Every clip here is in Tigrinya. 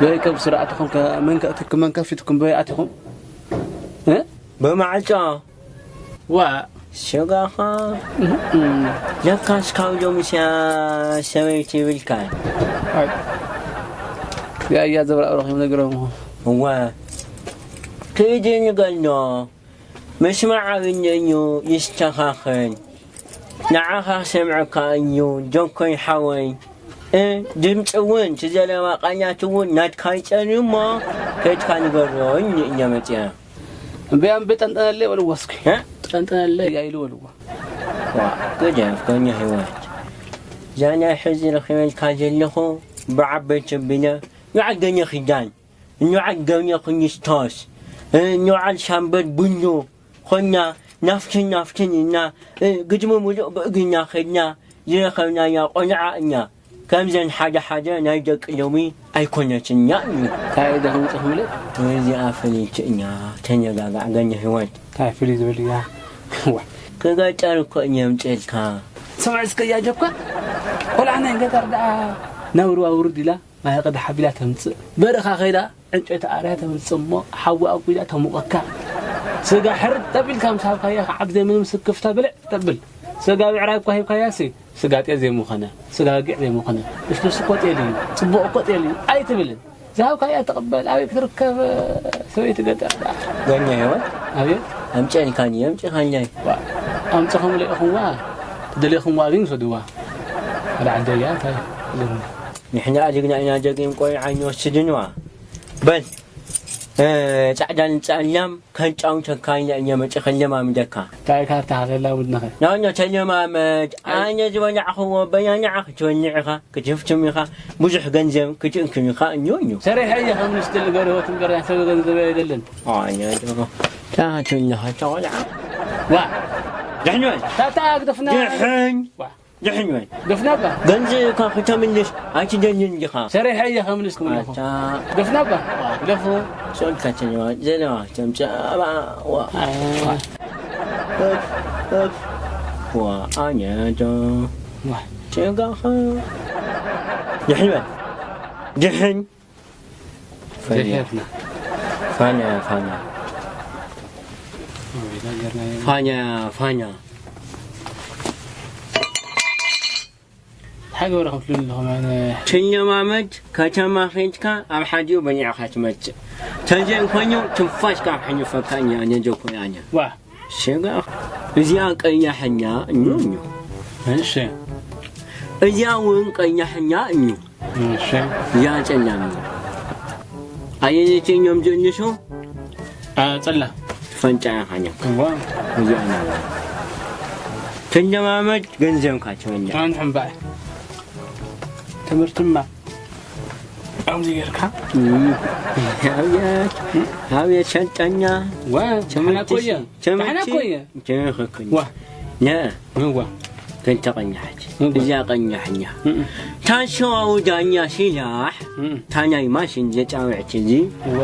በይ ከም ስርዓትኹም ከ-፣ መን ከእትኩም፣ መን ከፊትኩም በይ ኣቲኹም? እ? ብማዕጾ። ዋ። ስጋኻ። እም። ለካስ ካብ ሎምስያ ሰበይቲ ይብልካ። ኣይ። ያያ ዘብራቕ ረኺቡ ነግረሙ። እወ። ክእዲ ንገሎ። ምስማዕ ኣብኒ እዩ ይስተኻኸል። ንዓኻ ክሰምዐካ እዩ ጆኮይ ሓወይ። እ፣ ድምፂ እውን፣ እቲ ዘለማ ቃላት እውን ናትካ ይፀንዩ እሞ፣ ከድካ ንገሮኝ እየ መፅያ። እምበይ፣ እምበይ፣ ጠንጠነለይ በልዎ እስኪ። እ? ጠንጠነለይ እያ ኢሉ በልዎ። ዋ፣ ግደፍ፣ ጎኛ ህይወት። እዛ ናይ ሕዚ ረኺበልካ ዘለኹ ብዓበይቲ ቢለ፣ ንዓል ገኘ ኪዳን፣ ንዓል ገኘ ኩኒስቶስ፣ ንዓል ሻምበል ቡሉ፣ ኾና ናፍትን ናፍትን እና፣ እ፣ ግድሚ ሙሉእ ብእግርና ኸድና ዝረኸብናያ ቆልዓ እኛ። ከምዘን ሓደ ሓደ ናይ ደቂ ሎሚ ኣይኮነትን እያ እዩ። እንታይ ደኽምፅኹም ለ? እዚኣ ፍልይቲ እያ። ተነጋጋዕ ገኒ ህይወት። እንታይ ፍልይ ዝብል እያ? ዋ። ክገጠር እኮ እየ ምፅልካ። ስማዕ እስከ እያ ጀብካ። ቆልዓ ናይ ገጠር ደኣ ናብርዋ ውርድ ኢላ። ማይ ቅዳሕ ኣቢላ ተምጽእ። በረኻ ከይዳ ዕንጨይቲ ኣርያ ተምጽእ እሞ ሓዊ ኣጒዳ ተሙቐካ። ስጋ ሕርድ ተቢልካ ምስ ሃብካያ ከዓብ ዘይምንም ስክፍታ ብልዕ ተብል። ስጋ ብዕራይ እኳ ሂብካያሲ፣ ስጋ ጤል ዘይምኾነ፣ ስጋ በጊዕ ዘይምኾነ፣ ልስሉስ እኮ ጤል እዩ፣ ጽቡቕ እኮ ጤል እዩ ኣይትብልን። ዝሃብካያ ትቕበል፣ ኣበይ ክትርከብ ሰበይቲ ገጠር ደኣ? ጓኛ ሄዋን፣ ኣቤት። ኣምጺኣልካኒ፣ ኣምጺኻለይ። ዋ፣ ኣምጺኹምለ ኢኹምዋ፣ ተደሊኹምዋ ግን ውሰድዋ። ወላ ዓደያ፣ እንታይ ኢሉኒ? ንሕና ኣድግና ኢና ደጊም ቆልዓ ንወስድንዋ። በል፣ እ፣ ጻዕዳን ጸላም ከንጫውተካ ኢለ እየ መጺኸ ለማምደካ። እንታይ ካርታ ሃለላ ውድነኸ? ናኖ ተለማመድ። ኣይ። ኣነ ዝበላዕኽዎ በናና ክትበልዕ ኢኻ፣ ክትህፍትም ኢኻ፣ ብዙሕ ገንዘብ ክትእክብ ኢኻ፣ እኞ፣ እኞ። ሰሪሐ እየ ከም ንስቲ ልገርሆት እምበር፣ ሰብ ገንዘብ ኣይደልን። ኣነ ዶ ታቱ ኣለኻ ተቆልዓ። ዋ። ድሕን በል። ታታ ግደፍና። ድሕን። ዋ። ድሕን በል። ግደፍና እባ። ገንዘብካ ክተምልስ ኣይትደልን ዲኻ? ሰሪሐ እየ ከምልስ ክብለኹ። ኣታ። ግደፍና እባ። ግደፉ። ጾልካ ተለዋ-፣ ዘለዋ ተምጽእ ኣባ፣ ዋ። ኣይ። እፍ፣ እፍ። ዋ፣ ኣነ ዶ። ዋ። ጨጋኻ። ድሕን በል። ድሕን። ፋንያ። ፋንያ፣ ፋንያ። ፋንያ፣ ፋንያ። እንታይ ገበረ ክፍሉ ኣለኹም ኣነ? ትለማመድ፣ ከተማ ኼድካ ኣብ ሓዲኡ በሊዕኻ ትመጽእ። ተዘይኮይኑ ትንፋስካ ኣብ ሕሉፈካ እኛ ነጀኮ ኣነ። ዋ። ስጋ። እዚኣ ቀያሕኛ እኞ እኞ። እሺ። እዚኣ እውን ቀያሕኛ እኞ። እሺ። እዚኣ ጸላም እኛ። ኣየነይቲ እኞም ዝእንሱ? አ፣ ጸላ። ፈንጫ ኢኻ እኛ። እዋ። እዚኣ እኛ። ትለማመድ ገንዘብካ ትበልዕ። ኣንሕምባይ። ትምህርትማ ከምዚ ጌርካ? እም። ኣብየት፣ ኣብየት ሰልጠኛ። ዋ፣ ትምህርቲ ንሕና ኮየ፣ ትምህርቲ ንሕና ኮየ። ትኽክል። ዋ። ነ። እዋ። ክልተ ቀኛሕቲ። እዋ። እዚኣ ቀኛሕኛ። እም። ታሸዋዊ ዳኛ ሲላሕ፣ እም። ታናይ ማሽን ዘጫውዕቲ እዚ እዋ።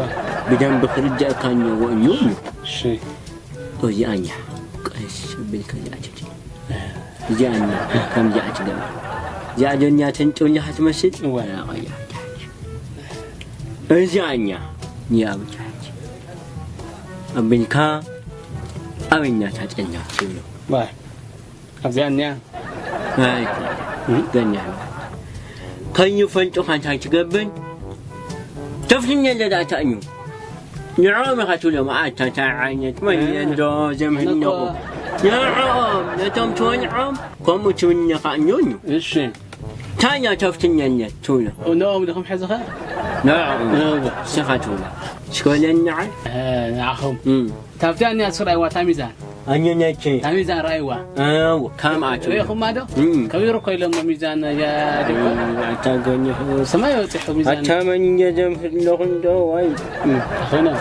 ብደንብ ክርደእካ እኒዎ እዩ። እሺ። እዚኣ እኛ ቀስ ቢልካ እዚኣ ትድል። እዚኣ እኛ ከምዚኣ ትገብር። እዚኣ ዶ እኛ ተንጠልሃ ትመስል? እወ። እዚኣ እኛ እያ ብታሕቲ ኣቢልካ ኣብ እኛ ታጠና ትብሎ። ዋ። ኣብዚኣ እኒኣ? ኣይ፣ እም? ገና። ከይፈንጡኻ እንታይ ትገብር? ተፍትነ ለዳእታ እዩ። ንዕኦም ኢኻ ትብሎም፣ ኣታ እንታይ ዓይነት መን እም። እንዶ ዘምህነኹ? ኣነ እኮ ንዕኦም፣ ነቶም ትወንዖም፣ ከምኡ ትብልኒ ኸዓ እኞ እዩ። እሺ። እንታይ እያ ተፍትነለት ትብሎ? ንዕኦም ዲኹም ሕዚ ኸ? ንዕኦም። እወ። ንስኻ ትብሎ። እስከ በለኒ ንዓይ። እ፣ ንዓኹም። እም። እታ ኣብቲኣ እኒኣ እስኪ ረኣይዋ፣ እታ ሚዛን። ኣየነይቲ? እታ ሚዛን ረኣይዋ። ኣው፣ ከምኣ ትብሎ። ርኢኹማ ዶ? እም። ከቢሩ እኮ ኢሎሞ ሚዛን፣ ያ፣ ዲኮ? እም፣ ኣታ ገኒ። ሰማይ በፂሑ ሚዛን። ኣታ መን እየ ዘምህር ኣለኹ እንዶ፣ ዋይ። እም። ኣኾይኖም።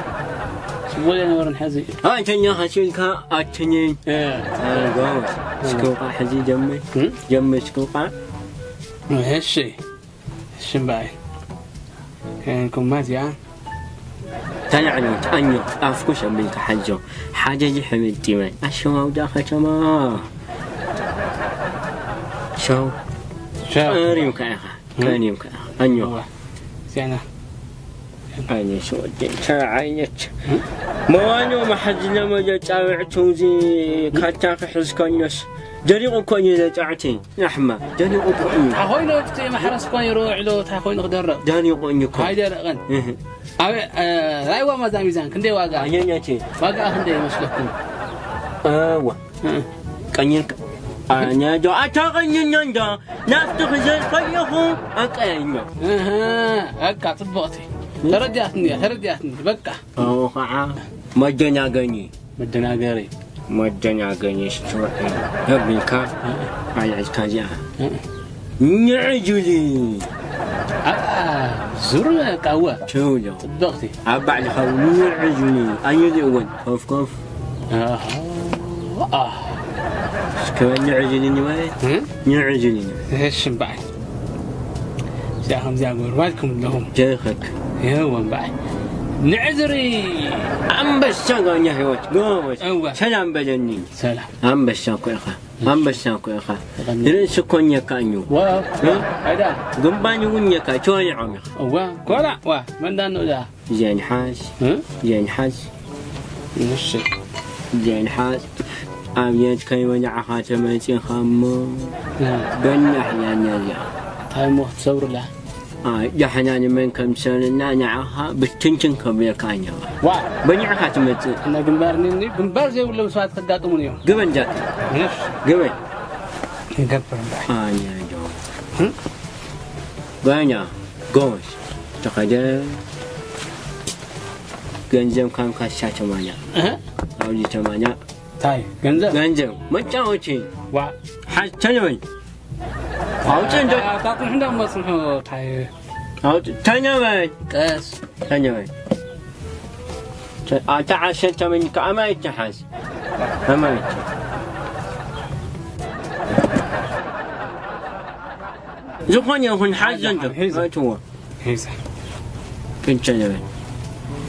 ጽቡቕ ኣይነበረን ሕዚ። ኣንተኛ ኻሲልካ ኣትንን። እ። ኣይ፣ ጎበዝ። እስኪ ውቃዕ ሕዚ ጀምር። እም? ጀምር እስኪ ውቃዕ። እሺ። እሺ እምበኣይ። ከንኩማ እዚኣ። ተናዕኖት፣ ኣኞ፣ ኣፍኩስ ኣቢልካ ሓዞ። ሓደ እዚ ሕምልጢመ። ኣሸዋውዳ ከተማ። ሸው። ሸው። ቀሪምካ ኢኻ። እም? ቀሪምካ ኢኻ። ኣኞ። እዋ። እዚኣና። ዓይነሽ ወደይ፣ እንታይ ዓይነት መዋኖ መሓዝለ መዘጻውዕቱ እዚ ካታ ክሕዝከኖስ? ደሪቑ እኮ እዩ ዘጻዕቲ። ኣሕማ፣ ደሪቑ እኮ እዩ። እንታይ ኮይኑ እቲ ማሕረስ እኮ ነይሩ ውዒሉ፣ እንታይ ኮይኑ ክደርቕ? ደሪቑ እዩ እኮ። ኣይደረቐን። እህ። ኣበ-፣ እ፣ ራይዋ ማዛ ሚዛን ክንደይ ዋጋ? ኣየኛቼ። ዋጋ ክንደይ ይመስለኩም? እዋ። እ። ቀይርካ። ኣነ ዶ ኣታ ቀይርና እንዳ ናፍቲ ክዘል ከለኹ ኣቀያይና። እህ፣ በቃ ጽቡቕቲ። ተረዲኣትኒ እያ፣ ተረዲኣትኒ። በቃ። ኣብኡ ኸዓ መደናገኒ። መደናገሪ። መደናገኒ ሽትወቂ ተቢልካ ኣልዕልካ እዚኣ። ንዕጁሊ። ኣኣ፣ ዙር ቃወ። ትብሎ። ጽብቕቲ። ኣብ ባዕልኻ እውን ንዕጁሊ። ኣየዚ እውን ኮፍ ኮፍ። ኣሃ። ኣህ። እስከ ንዕጁሊ ንበል። እ? ንዕጁሊ ንበል። እሺ እምበኣር። እዚኣ ከምዚኣ ገበሩ ባልኩም ኣለኹም። ጀኸክ። ይኸው እምበኣር። ንዕዝሪ። ኣንበሳ ጋኛ ህይወት፣ ጎበዝ። እወ። ሰላም በለኒ። ሰላም። ኣንበሳ እኮ ኢኻ። ኣንበሳ እኮ ኢኻ። ተቐኒ። ርእሲ እኮ እኛካ እዩ። ዋ። እ? ኣይዳ። ግንባኒ እውን እኛካ፣ ተወሊዖም ኢኻ። እዋ፣ ኮራ፣ ዋ፣ መን ዳኖ እዛ? ዜን ሓዝ። እ? ዜን ሓዝ። እሺ። ዜን ሓዝ። ኣብየት ከይበላዕኻ ተመጺኻ እሞ እ። በናሕ እያ እዚኣ። እንታይ እሞ ክትሰብሩላ? ኣይ፣ ዳሕና ንመን ከም ትሰብረና ንዓኻ ብትንትን ከብለካ እኛ። ዋ! በኒዕኻ ትመጽእ። እና ግንባር ኒ-፣ ኒ-፣ ግንባር ዘይብሎም ሰባት ከጋጥሙን እዮም። ግበን ጃኪ። እሺ። ግበን። ይገብር እምበር። ኣኛ ዶ። እም? በኛ፣ ጎበዝ። ተኸደ። ገንዘብ ካም ካሳ ተማንያ። እህ? ኣብዚ ተማንያ። ታይ፣ ገንዘብ? ገንዘብ። መጫወቲ። ዋ። ሓዝ ተነበይ። ኣውጽእ እንዶ። ኣታ ቁልሕ እንዳ መስምሑ ታይ። ኣውጽእ ተነበይ። ቀስ። ተነበይ። ተ-፣ ኣታ ዓሰርተ ተመኝ ከኣ ኣማይ ትሓዝ። ኣማይ ትሓዝ። ዝኾነ ይኹን ሓዝ እንዶ። ሒዝ። ኣትዎ። ሒዝ። ክንተ ነበል።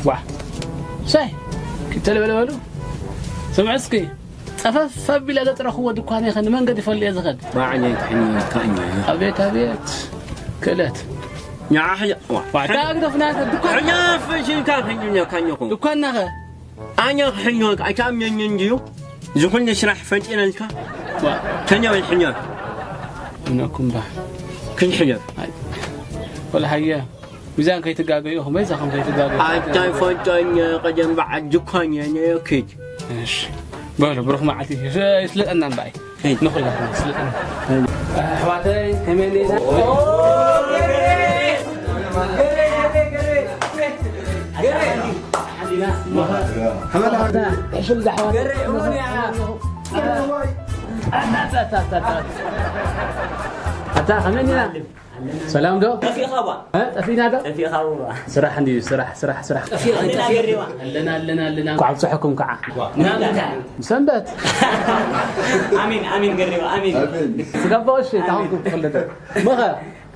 ዋ። ሰይ፣ ክልተ ልበል በሉ። ስምዑ እስኪ፣ ጸፈፍ ኣቢለ ዘጥረኽዎ ድኳን እየ፣ ንመንገዲ ፈልየ ዝኸድ። ባዕለይ ክሕንየካ እየ። ኣቤት፣ ኣቤት። ክእለት። ንዓኽ ዋ። ዋ፣ እታ ኣግደፍ ናተ ድኳን። ሕኛ ፈሽንካ ክንድነካ እኒኹ። ድኳን ናኸ? ኣነ ክሕንወካ ኣይትኣምነኒ እንድዩ? ዝኹሉ ስራሕ ፈጢረልካ? ዋ። ተኛወል ሕኛ። እነኩም ባ። ክንሕለፍ። ኣይ። ወላ ሃየ። ሚዛን ከይትጋገዩ፣ ኹመይ ዛኹም ከይትጋገዩ። ኣታ ይፈልጦኝ፣ ቀደም በዓል ድኳን እየ፣ ነዮ ኪድ። እሺ። በሉ፣ ብሩኽ መዓልቲ። ይስ-፣ ይስለጠና እምበኣይ። እይ። ንኹላትና ይስለጠና። ኣሕዋተይ፣ ከመይ እንዴና? ሕሽም ዛሕዋት። ገሬ፣ እሙን እያ። ኣታ፣ ኣታ፣ ኣታ፣ ኣታ። ኣታ፣ ከመይ እንዴና? ሰላም ዶ? ጠፊእኻ ባ? እ? ጠፊእና ዶ? ጠፊእኻ ባ? ስራሕ እንድዩ፣ ስራሕ፣ ስራሕ፣ ስራሕ። ጠፊእኻ ኣለና፣ ጠፊእኻ። ገሬዋ። ኣለና፣ ኣለና፣ ኣለና። እንኳዕ ኣብፀሐኩም ከዓ። ዋ፣ ንሃምታ። ሰንበት። ኣሜን፣ ኣሜን፣ ገሬዋ፣ ኣሜን። ኣሜን። ስጋባ ወሽ፣ ኣሜን። ታሁን ክም ትፈልጥ። መኸ?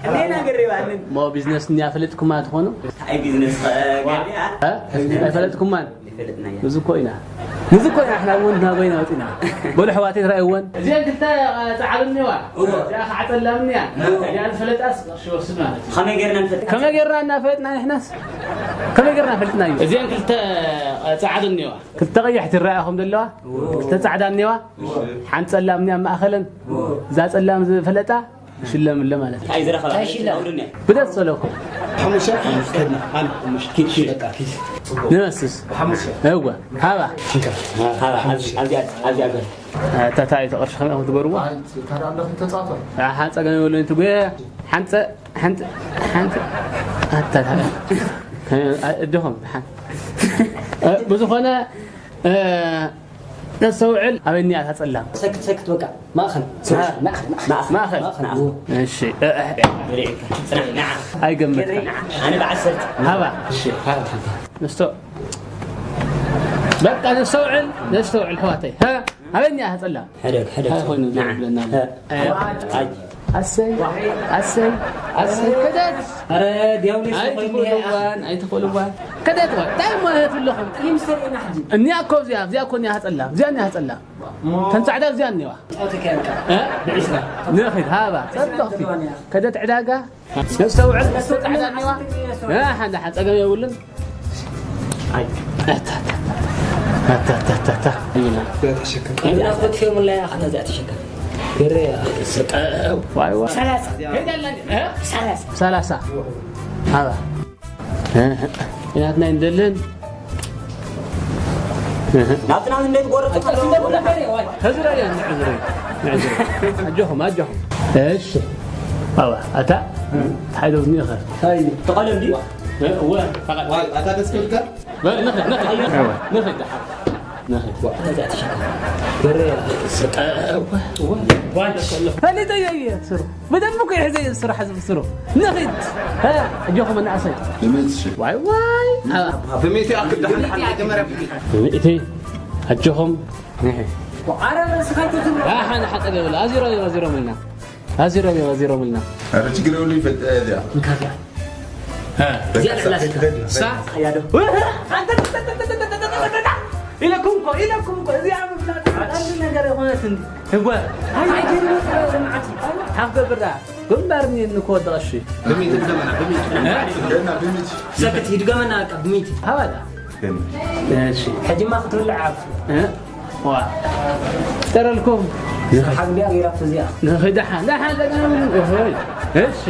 እንዴና ገሬዋ፣ ኣሜን። ሞ ቢዝነስ እንያ ፈለጥኩማ ትኾኑ? ኣይ ቢዝነስ፣ እ፣ ገሬዋ። እ? ኣይፈለጥኩማን? ይፈልጥና እያ። ንዚ እኮ ኢና። ንዚ እኮ ኢና፣ ንሕና እውን ናጎይና ወፂና። በሉ ኣሕዋተይ ትረኣይወን። እዚአን ክልተ፣ እ፣ ፃዕዱ እኒዋ። እዎ። እዚኣ ከዓ ፀላም እኒያ። እዎ። እዚኣ ዝፈለጣስ ቅርሺ ይወስድ ማለት እዩ። ከመይ ጌርና ንፈልጥ? ከመይ ጌርና እናፈለጥና ንሕናስ? ከመይ ጌርና ፈልጥናዮ? እዚአን ክልተ፣ እ፣ ፃዕዱ እኒዋ። ክልተ ቀያሕቲ ይረኣያኹም ዘለዋ? እዎ። ክልተ ፃዕዳ እኒዋ? እዎ። ሓንቲ ፀላም እኒያ ኣብ ማእኸለን? እዎ። እዛ ፀላም ዝፈለጣ? ሽለምለ ማለት እዩ። እንታይ ዝረኸባ? እንታይ ሽለም? ኣውርኛ። ብደስ ዘለኩም። ሓሙሽተ? ሓሙሽተ። ኣነ ሓሙሽተ። ኪድ፣ ኪድ። በቃ፣ ኪድ። ንመስስ። ሓሙሽተ። እወ። ሃባ። ሃባ፣ ኣብዚ፣ ኣብዚ፣ ኣብዚ፣ ኣብዚ። ኣታ ታይ ተቐርሽ ከመይ ትገብርዎ? ኣይ፣ ታዲያ ኣለኹም ተጻፈ። ኣሓ፣ ጸገም የብሉን። ትጉየ፣ ሓንጸ፣ ሓንጸ፣ ሓንጸ። ኣታ ታይ። እ፣ እድኹም፣ ሓን-፣ እ፣ ብዝኾነ፣ እ፣ ነስተውዕል። ኣበይ እኒኣ እታ ጸላም? ሰክት፣ ሰክት፣ በቃ። ማእኸል። አ፣ ማእኸል፣ ማእኸል። ማእኸል። ማእኸል። ማእኸል። እሺ። እ፣ እ። ጽናሕ፣ ንዓ። ኣይገምትካ። ኣነ ብዓሰርተ። ሃባ። እሺ፣ ሃባ፣ ሃባ። ነስቶ-፣ በቃ ነስተውዕል፣ ነስተውዕል፣ ኣሕዋተይ። ሃ? ኣበይ እኒኣ እታ ጸላም? ሕደግ፣ ሕደግ። ሃ፣ ኮይኑ ንዓ። ዝብለና ኣሎ። ሃ። ኣይ። ኣይ። ኣሰይ፣ ኣሰይ፣ ኣሰይ፣ ክደት። ኣረ፣ ዲያብሎስ ኣይትኾይኒ። ኣይትኽእልዋን፣ ኣይትኽእልዋን። ከደት ወይ እንታይ እሞ እህት ኣለኹም? ጠሊም ዝተርእየና ሕጂ። እኒኣ እኮ እዚኣ፣ እዚኣ እኮ እኒኣ ጸላም፣ እዚኣ እኒኣ ጸላም። እሞ ተን ጻዕዳ እዚኣ እኒዋ። ጻውቲ ከየልካ። እ? ብዒስራ። ንኺድ፣ ሃባ፣ ጸብቕቲ። ከደት ዕዳጋ። ነስተውዕል፣ ነስተውዕል፣ ጻዕዳ እኒዋ። እ፣ ሓንዳ ሓ-፣ ጸገም የብሉን። ኣይ። ኣታ፣ ኣታ፣ ኣታ። እዚኣ ክትሽከም። ገሬ። ዋይ፣ ዋይ። ሰላሳ። ሄዳለን። እ? ሰላሳ። ሰላሳ። ሃባ። ኢና ናይ እንደልን። ናብትና እንዴት ጎረጽ? ሕዝረያ፣ ሕዝረያ፣ ሕዝረያ። ኣጆኹም፣ ኣጆኹም። እሺ። ባባ፣ ኣታ፣ ሓይዶ ዝኒኸ። ተቐለም ድዩ? እወ፣ ተቐለም። ዋይ፣ ኣታ ደስ ክብልካ? በል፣ ንኸ፣ ንኸ፣ ንኸ፣ ንኸ፣ ደሓር። ንኸ። ነዛ ትሸከም። ገሬ። ፈሊጠዮ እየ ስሩ። ብደንብ እኮ ይሕዘ እየ ስራሕ ዝብስሩ። ንኺድ። ሀ፣ ኣጆኹም መናእሰይ። ብሚእቲ ሺሕ። ዋይ፣ ዋይ። ብሚእቲ ኣክል ደሓን፣ ደሓን፣ መጀመርያ ብሚእቲ። ብሚእቲ። ኣጆኹም። ንኺድ። ኣረ፣ ርእስኻ ኣይትትም። ኣሓ፣ ንሓ፣ ጸገም የብሉ። ኣዚሮም እዮም፣ ኣዚሮምልና። ኣዚሮም እዮም፣ ኣዚሮምልና። ኣረ፣ ችግር የብሉ፣ ይፈጥ-፣ እዚኣ። እንካታ። ሀ። እዚኣ ልዕላ ዘላ። ሳ? ኣያዶ። ኢለኩም እኮ፣ ኢለኩም እኮ፣ እዚኣ ምፍላጥ ቀሊል ነገር ኣይኮነትን። እወ። ኣይ፣ ኣይገርም እኮ ልምዓት እዩ። ሓፍ ገብር ደኣ። ግንባር እኒ እንኮ ወደቐ እሺ። ብሚእቲ ድገመና፣ ብሚእቲ። እ? ድገመና፣ ብሚእቲ። ሰክት፣ ይድገመና፣ በቃ፣ ብሚእቲ። ሃባ ደኣ። ግን እሺ። ሕጂማ ክትብልዕ ዓርሱ። እ? ዋ። ፍጠረልኩም። ሓግቢያ ገይራቶ እዚኣ። ንኺድ ደሓን፣ ደሓን፣ ደሓን፣ እሆይ። እሺ።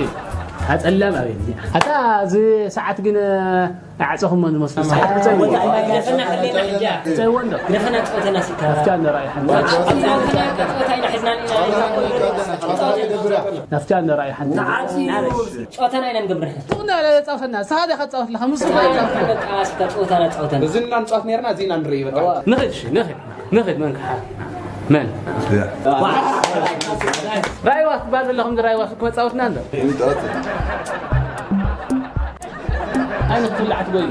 ኣጸላም ኣበይ እኒኣ? ኣታ እዚ ሰዓት ግን ኣይዓጸኹሞን ዝመስል ሰዓት። ግደፈና፣ ግደፈና፣ ሕጂ። ግደፈና፣ ጸወንዶ። ግደፈና፣ ጸወተና ሲካ። ናፍታ ንረኣይ ሓንቲ። ጸወተና፣ ጸወታ ኢና ሒዝና፣ ናፍታ ንረኣይ ሓንቲ። ንዓርሲ ጸወተና ኢና ንገብር። ትቕና ጸወተና። ንስኻ ዲኻ ትጻወት ኣለኻ፣ ምስ በቃ፣ እስከ ጸወታ ላጻወተን። እዚ እና ንጻወት ነርና፣ እዚ ኢና ንርኢ፣ በቃ። ንኺድ፣ እሺ፣ ንኺድ፣ ንኺድ፣ መን ክሓ-፣ መን? ያ። ራይዋ ትባል ዘለኹም፣ ራይዋ ክመጻወትና ኣሎ። ይምጣት። ኣነ ክትብላዕ ትጎይ።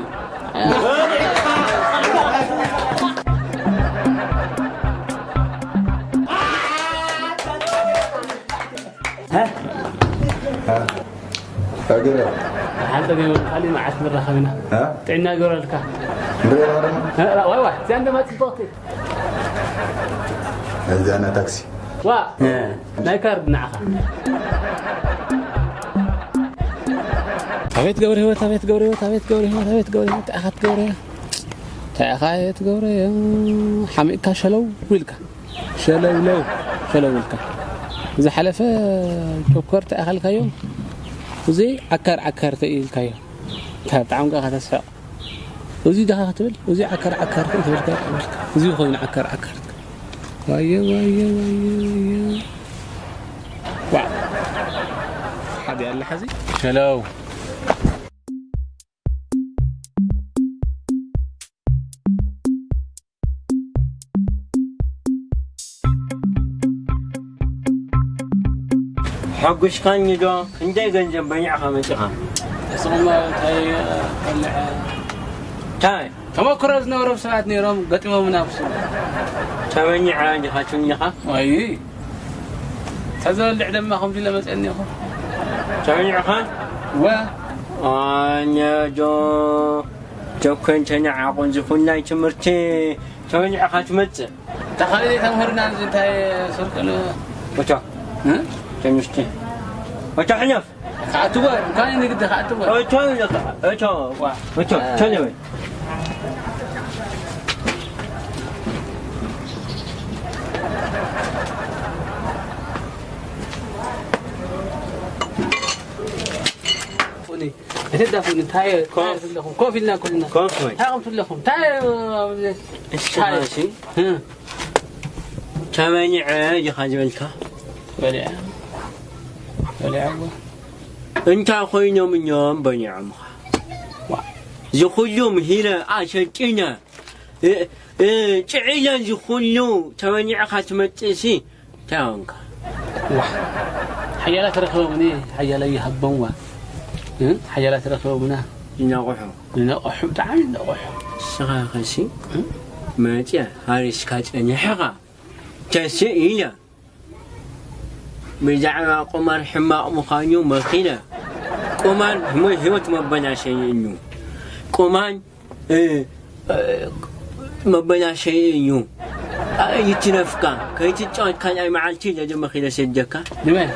ሃ? ሃ? ሃገር። ሓንተ ገይሩ ካሊእ መዓት ንራኸብ ኢና። ሃ? ጥዕና ይገበረልካ። ንሪኦ ኣለና። ሃ፣ ዋይ፣ ዋይ፣ እዚኣ እንደማ ጽብቕቲ። እዚኣ ናይ ታክሲ። ዋ፣ ናይ ካርድ ንዓኻ። ኣቤት ገብረ ህይወት፣ ኣቤት ገብረ ህይወት፣ ኣቤት ገብረ ህይወት፣ ኣቤት ገብረ ህይወት፣ እንታይ ኢኻ ትገብረዮ? እንታይ ኢኻ ትገብረዮ? ሓሚቕካ ሸለው ኢልካ። ሸለውለው፣ ሸለው ኢልካ። ዝሓለፈ ጆከር ተኣኸልካዮ፣ እዚ ዓካር ዓካር ተኢልካዮ። እንታይ ብጣዕሚ ከኣ ከተስሕቕ። እዚ ድኻ ክትብል፣ እዚ ዓካር ዓካር ተኢልካ። እዚ ኮይኑ ዓካር ዓካር። ዋየ፣ ዋየ፣ ዋየ፣ ዋየ። ዋ። ሓደ ያለ ሓዚ። ሸለው። ሓጒስካኒ ዶ? ክንደይ ገንዘብ በሊዕኻ መጺኻ? እስኹም እንታይ በልዐ? እንታይ? ተመክሮ ዝነበሮም ሰባት ነይሮም ገጢሞምና ኣብ ሱቕ። ተመኒዐ ዲኻ ትብልኻ? ኣይ፣ ተዘበልዕ ደማ ከምዚ ኢለ መጸኒ ኢኹ። ተመኒዕኻ? ወ። ኣነ ዶ ጆኮን ተነዓቑን ዝኹን ናይ ትምህርቲ ተመኒዕኻ ትመጽእ? ተኻሊ ዘይተምህርና እዚ እንታይ ስርቅን? ወታ። እ? ትምህርቲ። ወታ ሕነፍ። ከኣትዎ፣ እንኳን ንግዲ ከኣትዎ። ወታ፣ ወታ፣ ዋ። ወታ፣ ተለወ። ፉኒ፣ እተዳፉኒ፣ እንታይ፣ እንታይ ኮፍ። ኣለኹም? ኮፍ ኢልና ኩልና። ኮፍ በል። እንታይ ከምትለኹም? እንታይ፣ እሺ፣ እንታይ? ማሲ። እ። ተመኒዐ ዲኻ ዝበልካ? በሊዐ። በሊዐ እኮ። እንታይ ኮይኖም እዮም በሊዖምኻ? ዋ። እዚ ኩሉ ምሂረ ኣሰልጢነ፣ እ፣ እ፣ ጥዒለ እዚ ኩሉ ተመኒዕኻ ትመጽእሲ እንታይ ኮንካ? ዋ። ሓያላት ረኸቦምኒ፣ ሓያለ ይሃቦም ዋ። እ፣ ሓያላት ረኸቦምና። ይነቕሑ። ይነቕሑ፣ ብጣዕሚ ይነቕሑ። ንስኻ ኸሲ እ? መጺኣ ሃሪስካ ጸኒሕኻ። ተስእ ኢለ ብዛዕባ ቁማር ሕማቕ ምዃኑ መኺረ። ቁማር ህሞ-፣ ህይወት መበላሸዪ እዩ። ቁማር እ፣ እ፣ መበላሸይ እዩ። ኣይትነፍካ፣ ከይትጫወት ካልኣይ መዓልቲ ደድመ ኺደ ሰደካ። ንመን?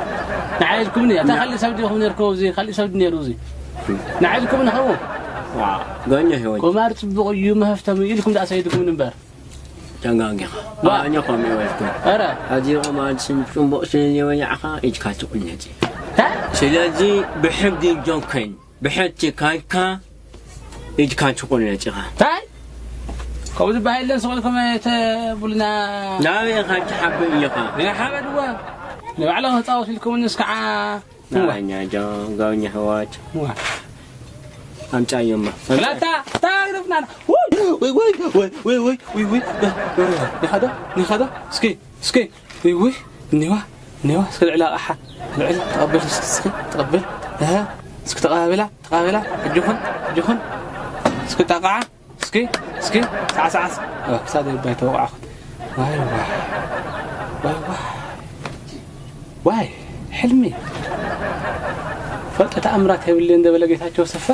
ንዓይ ኢልኩምኒ? ኣታ ና። ካልእ ሰብ ዲኹም ነርኩም ኣብዚ? ካልእ ሰብ ድዩ ነይሩ እዚ? ንዓይ ኢልኩምኒ ኸው? ዋ፣ ጋኛ ህይወት። ቁማር ጽቡቕ እዩ፣ መህፍተም እዩ ኢልኩም ደኣ ሰይድኩምኒ እምበር። ተጋጊኻ። ዋ። ኣነ ከምኡ ኣይበልኩን። ኧረ። ሕጂ ቁማር ስም-፣ ጽቡቕ ስለ ዘይበላዕኻ ኢድካ ትቑነጽ። ታ? ስለዚ ብሕጊ ጆከን ብሕቲ ካልካ ኢድካ ትቑነጽ ኢኻ። ታይ? ከምኡ ዝበሃል የለን፣ ስቕ ኢልኩም ተብሉና። ናበይ ኢኻ ትሓብእ ኢኻ? ንሓበድዋ። ንባዕሎም ክጻወቱ ኢልኩም ንስካዓ። እዋ። ናኛ ጆ፣ ጋውኛ ህዋት። እዋ። ኣምጻዮማ። ላታ፣ ታ ግደፍና። ውይ፣ ውይ፣ ውይ። ንኻዶ፣ ንኻዶ። እስኪ፣ እስኪ። ውይ፣ ውይ። እኒዋ፣ እኒዋ። እስኪ ልዕል ኣቕሓ። ልዕል፣ ተቐበል፣ እስኪ፣ እስኪ፣ ተቐበል። እህ፣ እስኪ ተቐባበላ፣ ተቐባበላ። ሕጂ ኹን፣ ሕጂ ኹን። እስኪ ጣቕዓ። እስኪ፣ እስኪ፣ ሳዕ፣ ሳዕ፣ ሳዕ። እ፣ ክሳደይ ባይ ተወቃዕኹት። ዋይ፣ ዋይ። ዋይ፣ ዋይ። ዋይ፣ ሕልሚ። ፈልጠ ተኣምራት የብልን እንደበለ ጌታቸው ሰፋ።